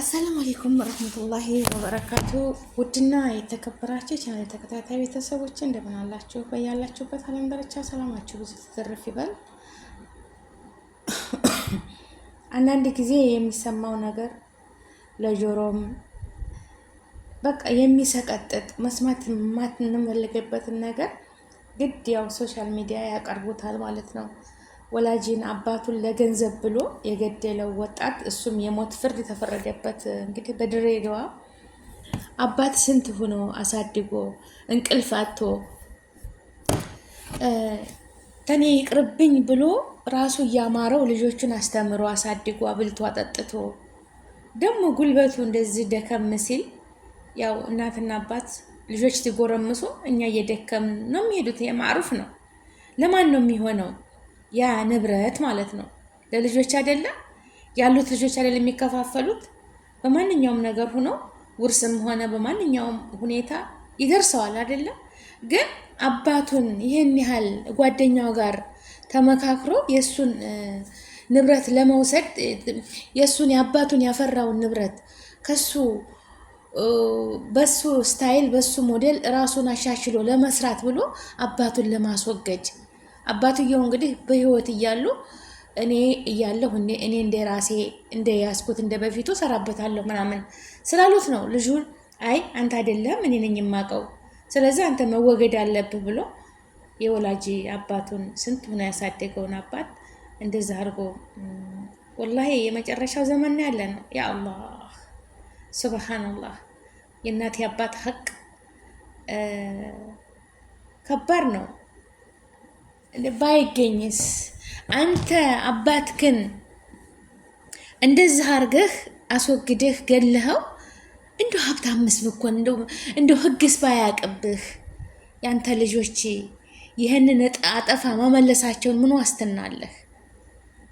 السلام عليكم ورحمة الله وبركاته። ውድና የተከበራችሁ ቻናል ተከታታይ ቤተሰቦች እንደምን አላችሁ? በያላችሁበት ዓለም ዳርቻ ሰላማችሁ ብዙ ትርፍ ይበል። አንዳንድ ጊዜ የሚሰማው ነገር ለጆሮም በቃ የሚሰቀጥጥ መስማት የማንፈልግበትን ነገር ግድ ያው social media ያቀርቡታል ማለት ነው። ወላጅን አባቱን ለገንዘብ ብሎ የገደለው ወጣት እሱም የሞት ፍርድ የተፈረደበት እንግዲህ በድሬዳዋ አባት ስንት ሆኖ አሳድጎ እንቅልፍ አጥቶ ተኔ ይቅርብኝ ብሎ ራሱ እያማረው ልጆቹን አስተምሮ አሳድጎ አብልቶ አጠጥቶ ደግሞ ጉልበቱ እንደዚህ ደከም ሲል ያው እናትና አባት ልጆች ሲጎረምሱ እኛ እየደከም ነው የሚሄዱት። የማዕሩፍ ነው። ለማን ነው የሚሆነው? ያ ንብረት ማለት ነው። ለልጆች አይደለም ያሉት ልጆች አይደለም የሚከፋፈሉት። በማንኛውም ነገር ሆኖ ውርስም ሆነ በማንኛውም ሁኔታ ይደርሰዋል አይደለም። ግን አባቱን ይህን ያህል ጓደኛው ጋር ተመካክሮ የእሱን ንብረት ለመውሰድ የእሱን የአባቱን ያፈራውን ንብረት ከሱ በሱ style በሱ ሞዴል ራሱን አሻሽሎ ለመስራት ብሎ አባቱን ለማስወገድ አባትየው እንግዲህ በህይወት እያሉ እኔ እያለሁ እኔ እንደ ራሴ እንደ ያስኩት እንደ በፊቱ ሰራበታለሁ ምናምን ስላሉት ነው ልጁን አይ አንተ አይደለም እኔ ነኝ የማውቀው፣ ስለዚህ አንተ መወገድ አለብህ ብሎ የወላጅ አባቱን ስንት ሆነ ያሳደገውን አባት እንደዛ አድርጎ ወላሂ የመጨረሻው ዘመን ያለ ነው። ያ አላህ ሱብሃነላህ። የእናት አባት ሀቅ ከባድ ነው። ባይገኝስ አንተ አባትክን እንደዚህ አርገህ አስወግደህ ገለኸው እንደው ሀብታምስ ብኮን እንደው ህግስ ባያቅብህ ያንተ ልጆች ይህንን አጠፋ መመለሳቸውን ምን ዋስትና አለህ?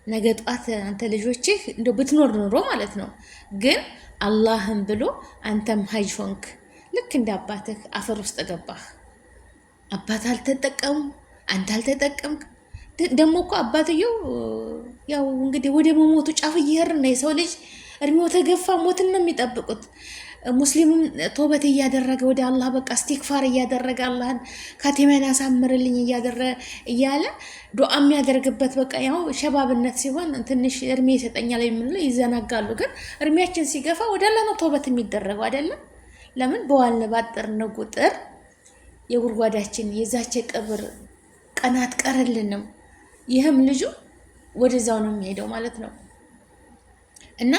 ነገ ጧት አንተ ልጆችህ እንደው ብትኖር ኑሮ ማለት ነው። ግን አላህም ብሎ አንተም ሀጅ ሆንክ፣ ልክ እንደ አባትህ አፈር ውስጥ ገባህ። አባት አልተጠቀሙ አንተ አልተጠቀምክ። ደግሞ እኮ አባትየው ያው እንግዲህ ወደ መሞቱ ጫፍ እየሄድን ነው። የሰው ልጅ እድሜው ተገፋ፣ ሞትን ነው የሚጠብቁት። ሙስሊምም ቶበት እያደረገ ወደ አላህ በቃ እስቲግፋር እያደረገ አላህን ካቴማን ያሳምርልኝ እያለ ዱዓ የሚያደርግበት በቃ ያው ሸባብነት ሲሆን ትንሽ እድሜ ይሰጠኛል የምንለው ይዘናጋሉ። ግን እድሜያችን ሲገፋ ወደ አላህ ነው ቶበት የሚደረገው አይደለም። ለምን በዋልን ባጠርን ቁጥር የጉድጓዳችን የዛች ቅብር ቀናት ቀረልንም። ይህም ልጁ ወደዛው ነው የሚሄደው ማለት ነው እና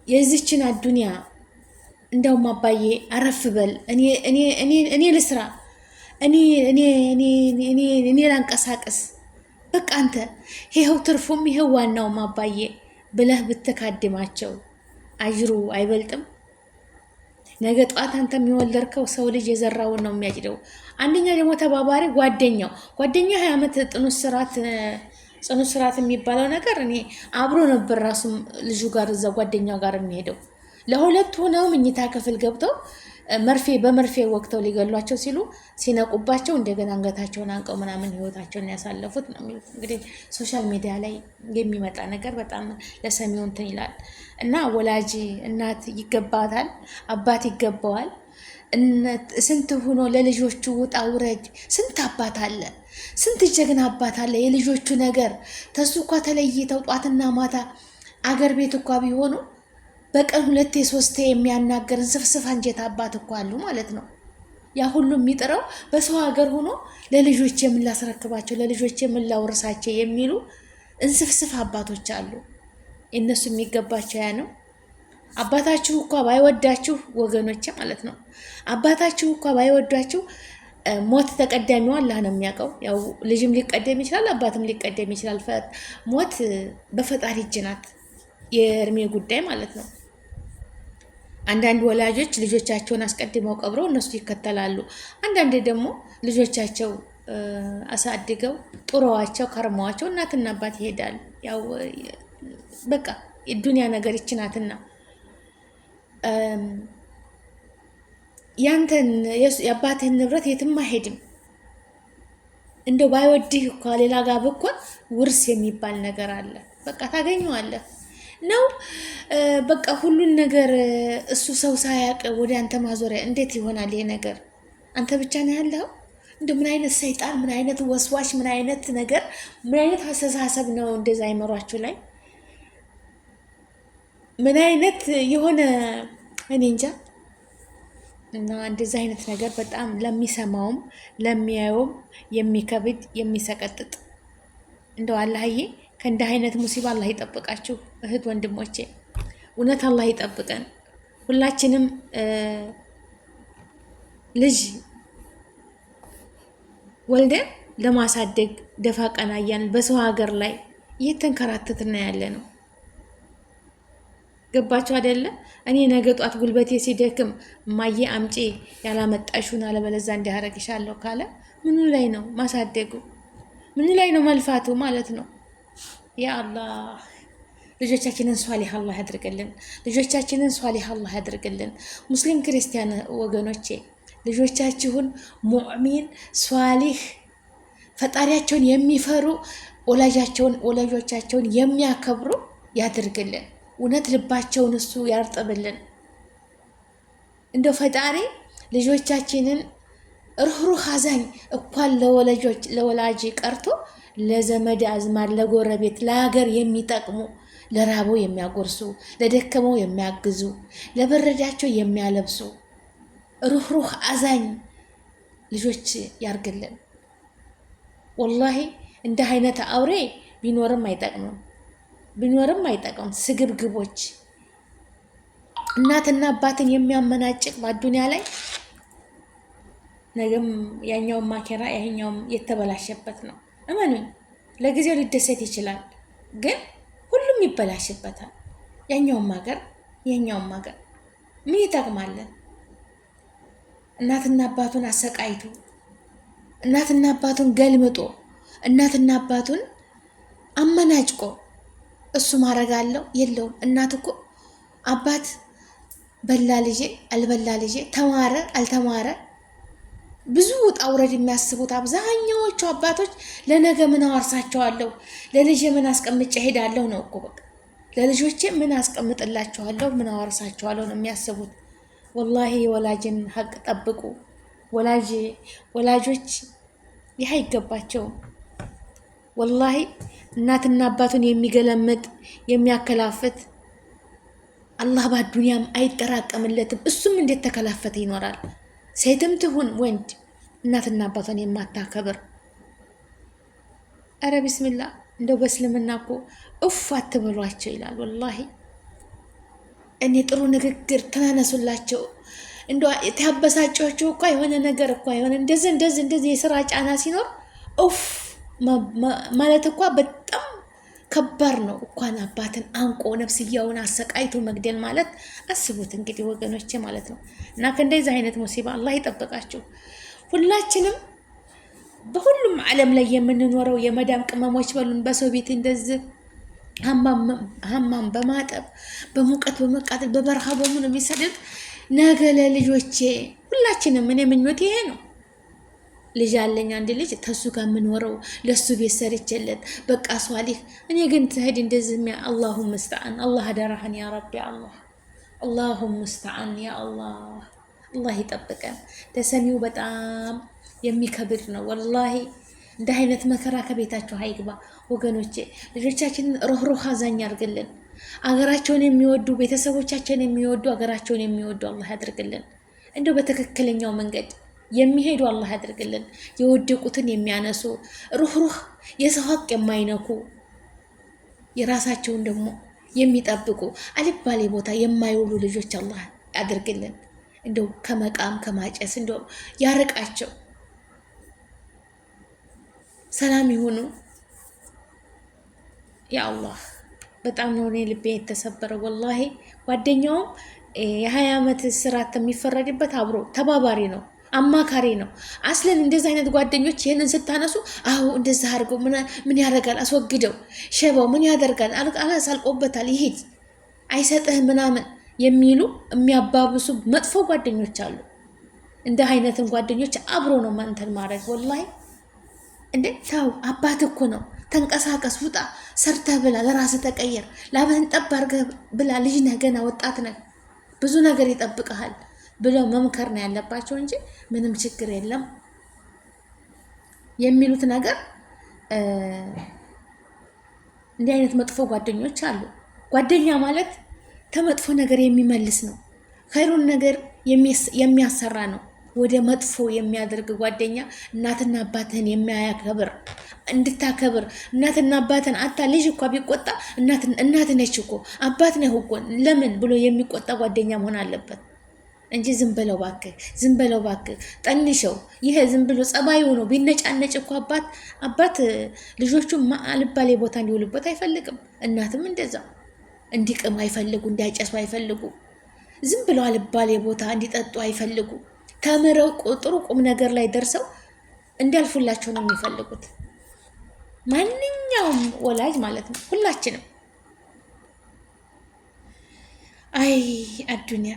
የዚችን አዱንያ እንደውም አባዬ አረፍ በል፣ እኔ ልስራ፣ እኔ ላንቀሳቅስ፣ በቃ አንተ ይኸው ትርፉም ይኸው ዋናውም አባዬ ብለህ ብትካድማቸው አጅሩ አይበልጥም? ነገ ጠዋት አንተ የሚወለድከው ሰው ልጅ የዘራውን ነው የሚያጭደው። አንደኛ ደግሞ ተባባሪ ጓደኛው ጓደኛ 20 ዓመት ጽኑ ስርዓት የሚባለው ነገር እኔ አብሮ ነበር ራሱ ልጁ ጋር እዛ ጓደኛው ጋር የሚሄደው ለሁለቱ ሆነው መኝታ ክፍል ገብተው መርፌ በመርፌ ወቅተው ሊገሏቸው ሲሉ ሲነቁባቸው እንደገና አንገታቸውን አንቀው ምናምን ህይወታቸውን ያሳለፉት ነው የሚሉት። እንግዲህ social media ላይ የሚመጣ ነገር በጣም ለሰሚው እንትን ይላል እና ወላጅ እናት ይገባታል፣ አባት ይገባዋል። ስንት ሆኖ ለልጆቹ ውጣ ውረድ፣ ስንት አባት አለ፣ ስንት ጀግና አባት አለ። የልጆቹ ነገር ተሱ እኳ ተለይተው ጧትና ማታ አገር ቤት እኳ ቢሆኑ በቀን ሁለቴ ሶስቴ የሚያናገርን ስፍስፍ አንጀት አባት እኮ አሉ ማለት ነው። ያ ሁሉ የሚጥረው በሰው ሀገር ሆኖ ለልጆች የምላስረክባቸው ለልጆች የምላውርሳቸው የሚሉ እንስፍስፍ አባቶች አሉ። እነሱ የሚገባቸው ያ ነው። አባታችሁ እኳ ባይወዳችሁ ወገኖቼ ማለት ነው። አባታችሁ እኳ ባይወዳችሁ ሞት ተቀዳሚው አላህ ነው የሚያውቀው። ያው ልጅም ሊቀደም ይችላል፣ አባትም ሊቀደም ይችላል። ሞት በፈጣሪ እጅ ናት፣ የእድሜ ጉዳይ ማለት ነው። አንዳንድ ወላጆች ልጆቻቸውን አስቀድመው ቀብረው እነሱ ይከተላሉ። አንዳንድ ደግሞ ልጆቻቸው አሳድገው ጡረዋቸው ከርመዋቸው እናትና አባት ይሄዳሉ። ያው በቃ የዱንያ ነገር ይች ናትና ያንተን የአባትህን ንብረት የትም አይሄድም። እንደው ባይወድህ እኳ ሌላ ጋር ብኮን ውርስ የሚባል ነገር አለ። በቃ ታገኘዋለህ። ነው። በቃ ሁሉን ነገር እሱ ሰው ሳያውቅ ወደ አንተ ማዞሪያ እንዴት ይሆናል ይሄ ነገር? አንተ ብቻ ነው ያለው? እንደ ምን አይነት ሰይጣን፣ ምን አይነት ወስዋሽ፣ ምን አይነት ነገር፣ ምን አይነት አስተሳሰብ ነው እንደዛ አይመሯችሁ ላይ ምን አይነት የሆነ እኔ እንጃ። እና እንደዚህ አይነት ነገር በጣም ለሚሰማውም ለሚያየውም የሚከብድ የሚሰቀጥጥ፣ እንደው አላህዬ ከእንዲህ አይነት ሙሲባ አላህ ይጠብቃችሁ እህት ወንድሞቼ፣ እውነት አላህ ይጠብቀን ሁላችንም። ልጅ ወልደን ለማሳደግ ደፋ ቀና እያልን በሰው ሀገር ላይ እየተንከራተትና ያለ ነው። ገባችሁ አይደለ? እኔ ነገ ጧት ጉልበቴ ሲደክም እማዬ አምጪ ያላመጣሽውን አለበለዛ እንዲያረግሻለሁ ካለ ምኑ ላይ ነው ማሳደጉ? ምኑ ላይ ነው መልፋቱ ማለት ነው? ያ አላህ፣ ልጆቻችንን ሷሊህ አላህ ያድርግልን። ልጆቻችንን ሷሊህ አላህ ያድርግልን። ሙስሊም ክርስቲያን ወገኖቼ፣ ልጆቻችሁን ሙእሚን ሷሊህ፣ ፈጣሪያቸውን የሚፈሩ፣ ወላጃቸውን ወላጆቻቸውን የሚያከብሩ ያድርግልን። እውነት ልባቸውን እሱ ያርጥብልን። እንደው ፈጣሪ ልጆቻችንን ርኅሩህ አዛኝ እኳን ለወላጅ ቀርቶ ለዘመድ አዝማድ፣ ለጎረቤት፣ ለሀገር የሚጠቅሙ፣ ለራበው የሚያጎርሱ፣ ለደከመው የሚያግዙ፣ ለበረዳቸው የሚያለብሱ ርኅሩህ አዛኝ ልጆች ያርግልን። ወላሂ እንደ አይነት አውሬ ቢኖርም አይጠቅምም፣ ቢኖርም አይጠቅምም። ስግብግቦች፣ እናትና አባትን የሚያመናጭቅ በአዱንያ ላይ ነገም ያኛውም ማኬራ ያኛውም የተበላሸበት ነው። እመኑኝ፣ ለጊዜው ሊደሰት ይችላል፣ ግን ሁሉም ይበላሽበታል። ያኛውም ሀገር ያኛውም ሀገር ምን ይጠቅማለን? እናትና አባቱን አሰቃይቶ፣ እናትና አባቱን ገልምጦ፣ እናትና አባቱን አመናጭቆ እሱ ማድረግ አለው የለውም። እናት እኮ አባት በላ ልጄ አልበላ ልጄ፣ ተማረ አልተማረ፣ ብዙ ውጣ ውረድ የሚያስቡት አብዛኛዎቹ አባቶች ለነገ ምን አወርሳቸዋለሁ፣ ለልጄ ምን አስቀምጬ ሄዳለሁ ነው እኮ፣ በቃ ለልጆቼ ምን አስቀምጥላቸዋለሁ፣ ምን አወርሳቸዋለሁ ነው የሚያስቡት። ወላሂ የወላጅን ሀቅ ጠብቁ። ወላጆች ይህ አይገባቸውም። ወላሂ እናትና አባቱን የሚገለምጥ የሚያከላፍት አላህ በአዱንያም አይጠራቀምለትም። እሱም እንዴት ተከላፈተ ይኖራል። ሴትም ትሁን ወንድ እናትና አባቷን የማታከብር፣ ኧረ ቢስሚላ፣ እንደው በእስልምና እኮ እፍ አትበሏቸው ይላል። ወላሂ እኔ ጥሩ ንግግር ተናነሱላቸው። እንደ ታበሳጫቸው እኳ የሆነ ነገር እኳ የሆነ እንደዚህ እንደዚህ እንደዚህ የስራ ጫና ሲኖር ኡፍ ማለት እኳ በጣም ከባድ ነው። እኳን አባትን አንቆ ነፍስያውን አሰቃይቶ መግደል ማለት አስቡት እንግዲህ ወገኖቼ ማለት ነው። እና ከእንደዚህ አይነት ሙሲባ አላህ ይጠብቃችሁ ሁላችንም። በሁሉም ዓለም ላይ የምንኖረው የመዳም ቅመሞች በሉን በሰው ቤት እንደዚህ ሀማም በማጠብ፣ በሙቀት በመቃጠል፣ በበረሃ በሙሉ የሚሰደድ ነገ ለልጆቼ ሁላችንም፣ እኔ ምኞት ይሄ ነው። ልጅ አለኝ፣ አንድ ልጅ፣ ተሱ ጋር የምኖረው ለሱ ቤት ሰርቼለት በቃ ሷሊህ። እኔ ግን ትሄድ እንደዚህ አላሁ ምስተዓን፣ አላህ አደራህን ያ ረቢ፣ አላህ አላሁ ምስተዓን ያ አላህ፣ አላህ ይጠብቀን። ተሰሚው በጣም የሚከብድ ነው ወላሂ። እንደ አይነት መከራ ከቤታችሁ አይግባ ወገኖቼ። ልጆቻችንን ሩህሩህ አዛኝ አድርግልን። አገራቸውን የሚወዱ፣ ቤተሰቦቻቸውን የሚወዱ፣ አገራቸውን የሚወዱ አላህ ያድርግልን። እንደው በትክክለኛው መንገድ የሚሄዱ አላህ ያድርግልን። የወደቁትን የሚያነሱ፣ ሩህሩህ፣ የሰው ሀቅ የማይነኩ፣ የራሳቸውን ደግሞ የሚጠብቁ፣ አልባሌ ቦታ የማይውሉ ልጆች አላህ ያድርግልን። እንደው ከመቃም ከማጨስ እንደው ያርቃቸው። ሰላም ይሁኑ። ያ አላህ፣ በጣም ነው እኔ ልቤ የተሰበረው ወላሂ። ጓደኛውም የ20 ዓመት እስራት የሚፈረድበት አብሮ ተባባሪ ነው፣ አማካሪ ነው። አስለን እንደዚህ አይነት ጓደኞች ይህንን ስታነሱ አሁ እንደዚህ አድርገው ምን ያደርጋል፣ አስወግደው፣ ሸባው ምን ያደርጋል፣ አላስ አልቆበታል፣ ይሄድ አይሰጥህም ምናምን የሚሉ የሚያባብሱ መጥፎ ጓደኞች አሉ። እንደ አይነትን ጓደኞች አብሮ ነው መንተን ማድረግ ወላሂ። እንዴ ተው፣ አባት እኮ ነው። ተንቀሳቀስ፣ ውጣ፣ ሰርተህ ብላ፣ ለራስህ ተቀየር፣ ላብህን ጠብ አድርገህ ብላ። ልጅ ነህ ገና ወጣት ነህ፣ ብዙ ነገር ይጠብቅሃል ብለው መምከር ነው ያለባቸው እንጂ ምንም ችግር የለም የሚሉት ነገር እንዲህ አይነት መጥፎ ጓደኞች አሉ። ጓደኛ ማለት ተመጥፎ ነገር የሚመልስ ነው። ኸይሩን ነገር የሚያሰራ ነው። ወደ መጥፎ የሚያደርግ ጓደኛ እናትና አባትህን የሚያከብር እንድታከብር እናትና አባትን አታ ልጅ እኳ ቢቆጣ እናት ነች እኮ አባት ነህ እኮ ለምን ብሎ የሚቆጣ ጓደኛ መሆን አለበት እንጂ ዝም በለው እባክህ፣ ዝም በለው እባክህ፣ ጠንሸው ይሄ ዝም ብሎ ጸባዩ ነው። ቢነጫነጭ እኮ አባት አባት ልጆቹ አልባሌ ቦታ እንዲውሉበት አይፈልግም። እናትም እንደዛ እንዲቅም አይፈልጉ፣ እንዲያጨሱ አይፈልጉ፣ ዝም ብለው አልባሌ ቦታ እንዲጠጡ አይፈልጉ። ተምረው ጥሩ ቁም ነገር ላይ ደርሰው እንዲያልፉላቸው ነው የሚፈልጉት። ማንኛውም ወላጅ ማለት ነው፣ ሁላችንም። አይ አዱንያ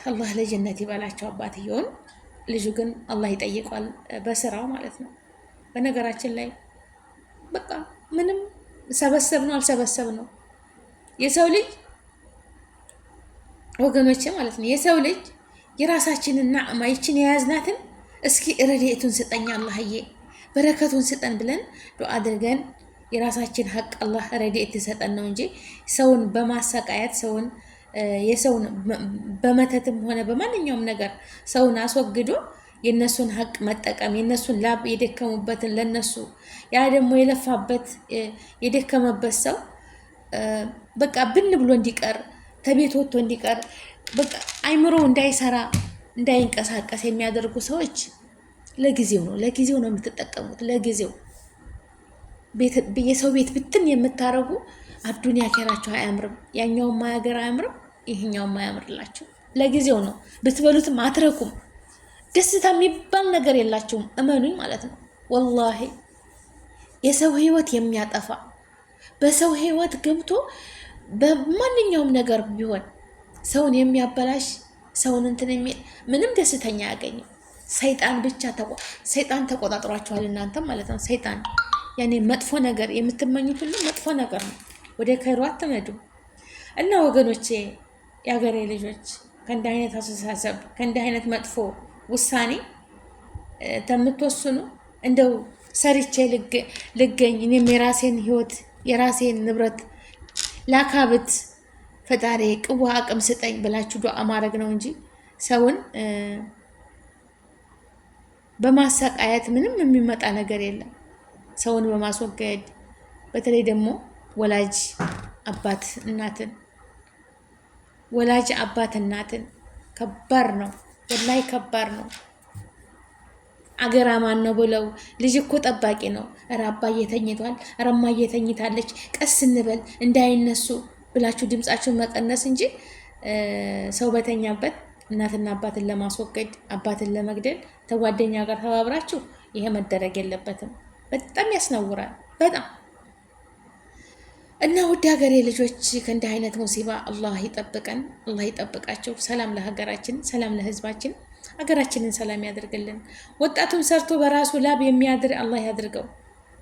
አላህ ለጀነት ይበላቸው አባትየውን። ልጁ ግን አላህ ይጠይቋል በስራው ማለት ነው። በነገራችን ላይ በቃ ምንም ሰበሰብ ነው አልሰበሰብ ነው የሰው ልጅ ወገኖቼ ማለት ነው። የሰው ልጅ የራሳችንን ናዕማ ይችን የያዝናትን እስኪ ረድኤቱን ስጠኝ አላህዬ በረከቱን ስጠን ብለን ዱዓ አድርገን የራሳችን ሀቅ አላህ ረድኤት ይሰጠን ነው እንጂ ሰውን በማሰቃየት ሰውን የሰውን በመተትም ሆነ በማንኛውም ነገር ሰውን አስወግዶ የእነሱን ሀቅ መጠቀም የእነሱን ላብ የደከሙበትን ለነሱ ያ ደግሞ የለፋበት የደከመበት ሰው በቃ ብን ብሎ እንዲቀር ተቤት ወጥቶ እንዲቀር በቃ አይምሮ እንዳይሰራ እንዳይንቀሳቀስ የሚያደርጉ ሰዎች ለጊዜው ነው ለጊዜው ነው የምትጠቀሙት። ለጊዜው የሰው ቤት ብትን የምታረጉ አዱንያ ኬራቸው አያምርም። ያኛውም ሀገር አያምርም፣ ይህኛውም አያምርላቸው። ለጊዜው ነው ብትበሉትም አትረኩም። ደስታ የሚባል ነገር የላቸውም። እመኑኝ ማለት ነው። ወላሂ የሰው ህይወት የሚያጠፋ በሰው ህይወት ገብቶ በማንኛውም ነገር ቢሆን ሰውን የሚያበላሽ ሰውን እንትን የሚል ምንም ደስተኛ አያገኝም። ሰይጣን ብቻ ሰይጣን ተቆጣጥሯቸዋል እናንተም ማለት ነው። ሰይጣን ያኔ መጥፎ ነገር የምትመኙት ሁሉ መጥፎ ነገር ነው። ወደ ከይሩ አትመዱ እና ወገኖቼ፣ የሀገሬ ልጆች ከእንዲህ አይነት አስተሳሰብ ከእንዲህ አይነት መጥፎ ውሳኔ ተምትወስኑ እንደው ሰርቼ ልገኝ እኔም የራሴን ህይወት የራሴን ንብረት ላካብት ፈጣሪ ቅዋ አቅም ስጠኝ ብላችሁ ዱዓ ማድረግ ነው እንጂ ሰውን በማሰቃየት ምንም የሚመጣ ነገር የለም። ሰውን በማስወገድ በተለይ ደግሞ ወላጅ አባት እናትን ወላጅ አባት እናትን ከባድ ነው፣ ወላሂ ከባድ ነው። አገር አማን ነው ብለው ልጅ እኮ ጠባቂ ነው። ኧረ አባዬ ተኝቷል፣ ኧረ እማዬ ተኝታለች፣ ቀስ እንበል እንዳይነሱ ብላችሁ ድምፃችሁን መቀነስ እንጂ ሰው በተኛበት እናትና አባትን ለማስወገድ አባትን ለመግደል ተጓደኛ ጋር ተባብራችሁ ይሄ መደረግ የለበትም። በጣም ያስነውራል። በጣም እና ውድ ሀገሬ ልጆች ከእንዲህ አይነት ሙሲባ አላህ ይጠብቀን፣ አላህ ይጠብቃቸው። ሰላም ለሀገራችን፣ ሰላም ለህዝባችን። ሀገራችንን ሰላም ያደርግልን። ወጣቱን ሰርቶ በራሱ ላብ የሚያድር አላህ ያድርገው።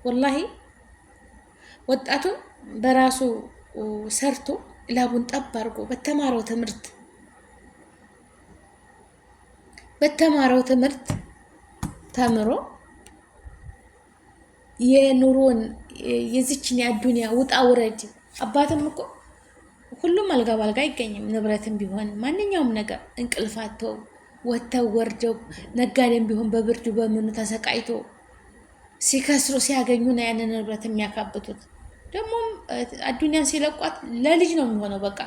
ወላሂ ወጣቱን በራሱ ሰርቶ ላቡን ጠብ አድርጎ በተማረው ትምህርት በተማረው ትምህርት ተምሮ የኑሮን የዚችን የአዱንያ ውጣ ውረድ አባትም እኮ ሁሉም አልጋ ባልጋ አይገኝም። ንብረትም ቢሆን ማንኛውም ነገር እንቅልፋተው ወጥተው ወርደው ነጋዴም ቢሆን በብርዱ በምኑ ተሰቃይቶ ሲከስሩ ሲያገኙ ነው ያንን ንብረት የሚያካብቱት። ደግሞም አዱንያን ሲለቋት ለልጅ ነው የሚሆነው። በቃ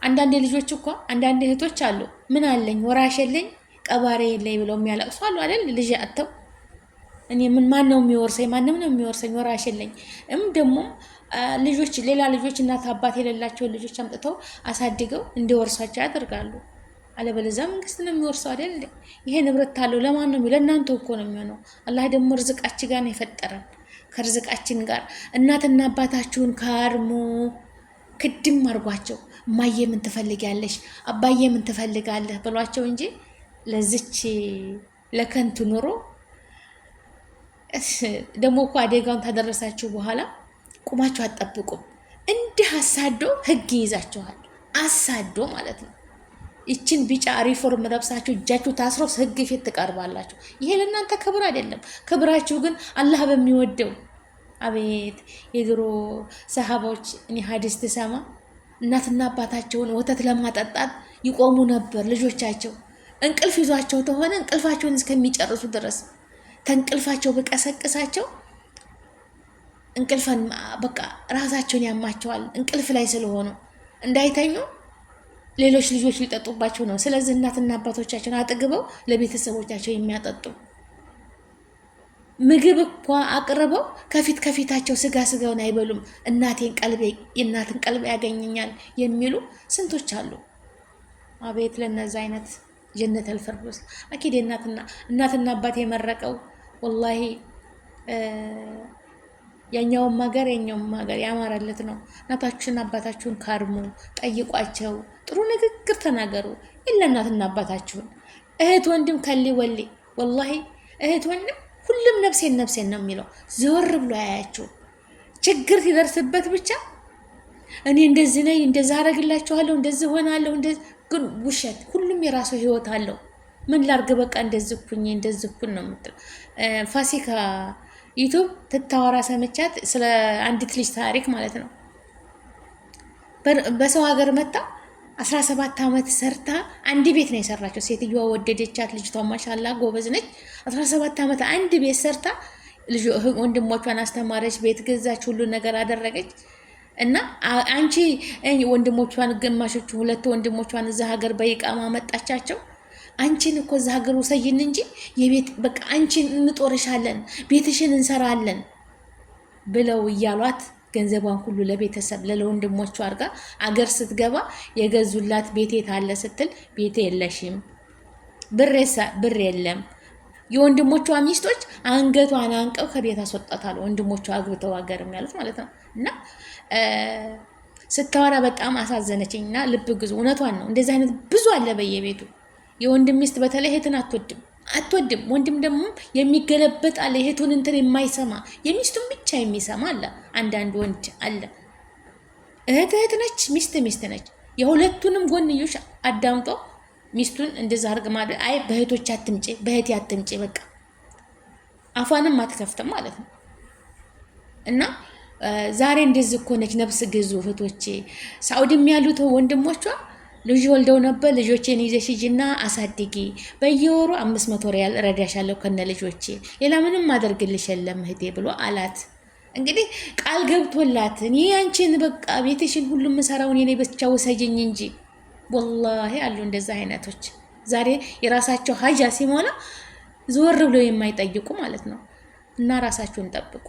አንዳንድ ልጆች እኮ አንዳንድ እህቶች አሉ ምን አለኝ ወራሽ የለኝ ቀባሪ የለኝ ብለው የሚያለቅሱ አሉ አይደል? ልጅ አጥተው እኔ ምን ማን ነው የሚወርሰኝ? ማንም ነው የሚወርሰኝ፣ ወራሽ የለኝ። እም ደግሞ ልጆች ሌላ ልጆች እናት አባት የሌላቸውን ልጆች አምጥተው አሳድገው እንዲወርሷቸው ያደርጋሉ። አለበለዚያ መንግስት ነው የሚወርሰው አይደል? ይሄ ንብረት ታለው ለማን ነው? ለእናንተ እኮ ነው የሚሆነው። አላህ ደግሞ ርዝቃችን ጋር ነው የፈጠረን። ከርዝቃችን ጋር እናትና አባታችሁን ካርሙ ክድም አድርጓቸው። እማዬ ምን ትፈልጊያለሽ፣ አባዬ ምን ትፈልጋለህ ብሏቸው እንጂ ለዚች ለከንቱ ኑሮ ደግሞ እኮ አደጋውን ታደረሳችሁ በኋላ ቁማችሁ አትጠብቁም። እንዲህ አሳዶ ህግ ይይዛችኋል። አሳዶ ማለት ነው። ይችን ቢጫ ሪፎርም ለብሳችሁ እጃችሁ ታስሮ ህግ ፊት ትቀርባላችሁ። ይሄ ለእናንተ ክብር አይደለም። ክብራችሁ ግን አላህ በሚወደው አቤት የድሮ ሰሃባዎች እኔ ሀዲስ ትሰማ እናትና አባታቸውን ወተት ለማጠጣት ይቆሙ ነበር። ልጆቻቸው እንቅልፍ ይዟቸው ተሆነ እንቅልፋቸውን እስከሚጨርሱ ድረስ ተንቅልፋቸው ብቀሰቅሳቸው እንቅልፈን በቃ ራሳቸውን ያማቸዋል። እንቅልፍ ላይ ስለሆኑ እንዳይተኙ ሌሎች ልጆች ሊጠጡባቸው ነው። ስለዚህ እናትና አባቶቻቸውን አጥግበው ለቤተሰቦቻቸው የሚያጠጡ ምግብ እኳ አቅርበው ከፊት ከፊታቸው ስጋ ስጋውን አይበሉም። እናቴን ቀልቤ የእናትን ቀልቤ ያገኘኛል የሚሉ ስንቶች አሉ። አቤት ለነዚ አይነት ጀነት አልፈርዶስ አኪድ እናትና አባት የመረቀው ወላሂ የኛውም ሀገር የኛውም ሀገር ያማረለት ነው። እናታችሁን አባታችሁን ካርሙ፣ ጠይቋቸው፣ ጥሩ ንግግር ተናገሩ። ኢላ እናትና አባታችሁን እህት ወንድም ከሊ ወሊ ወላሂ እህት ወንድም ሁሉም ነፍሴን ነፍሴን ነው የሚለው። ዘወር ብሎ አያያቸው። ችግር ሲደርስበት ብቻ እኔ እንደዚህ ነኝ፣ እንደዚህ አደርግላችኋለሁ፣ እንደዚህ ሆናለሁ። ግን ውሸት። ሁሉም የራሱ ህይወት አለው። ምን ላርግ በቃ እንደዚህ ኩኝ እንደዚህ ኩን ነው የምትለው። ፋሲካ ዩቱብ ትታወራ ሰምቻት ስለ አንዲት ልጅ ታሪክ ማለት ነው። በሰው ሀገር መጣ 17 ዓመት ሰርታ አንድ ቤት ነው የሰራቸው። ሴትዮዋ ወደደቻት። ልጅቷ ማሻላ ጎበዝ ነች። 17 ዓመት አንድ ቤት ሰርታ ወንድሞቿን አስተማረች፣ ቤት ገዛች፣ ሁሉ ነገር አደረገች። እና አንቺ ወንድሞቿን ግማሾቹ ሁለት ወንድሞቿን እዛ ሀገር በይቃማ መጣቻቸው። አንቺን እኮ እዛ ሀገር ውሰይን እንጂ የቤት በቃ አንቺን እንጦርሻለን፣ ቤትሽን እንሰራለን ብለው እያሏት ገንዘቧን ሁሉ ለቤተሰብ ለወንድሞቹ አድርጋ አገር ስትገባ የገዙላት ቤቴ ታለ ስትል ቤቴ የለሽም፣ ብር የለም። የወንድሞቿ ሚስቶች አንገቷን አንቀው ከቤት አስወጣታል። ወንድሞቿ አግብተው አገርም ያሉት ማለት ነው። እና ስታወራ በጣም አሳዘነችኝ። እና ልብ ግዙ፣ እውነቷን ነው። እንደዚህ አይነት ብዙ አለ በየቤቱ። የወንድም ሚስት በተለይ እህትን አትወድም አትወድም። ወንድም ደግሞ የሚገለበጥ አለ፣ የእህቱን እንትን የማይሰማ የሚስቱን ብቻ የሚሰማ አለ። አንዳንድ ወንድ አለ። እህት እህት ነች፣ ሚስት ሚስት ነች። የሁለቱንም ጎንዮሽ አዳምጦ ሚስቱን እንደዛ አርግ ማለት አይ በእህቶች አትምጪ፣ በእህቴ አትምጪ፣ በቃ አፏንም አትከፍትም ማለት ነው። እና ዛሬ እንደዚህ እኮ ነች። ነፍስ ግዙ እህቶቼ። ሳኡዲም ያሉት ወንድሞቿ ልጅ ወልደው ነበር። ልጆቼን ይዘሽ ሂጂና አሳድጊ፣ በየወሩ 500 ሪያል እረዳሻለሁ ከነ ልጆቼ፣ ሌላ ምንም አደርግልሽ የለም እህቴ ብሎ አላት። እንግዲህ ቃል ገብቶላት እኔ አንቺን በቃ ቤትሽን ሁሉ የምሰራውን የኔ ብቻ ውሰጅኝ እንጂ ወላሂ አሉ እንደዛ አይነቶች ዛሬ የራሳቸው ሀጃ ሲሞላ ዞር ብለው የማይጠይቁ ማለት ነው። እና ራሳችሁን ጠብቁ።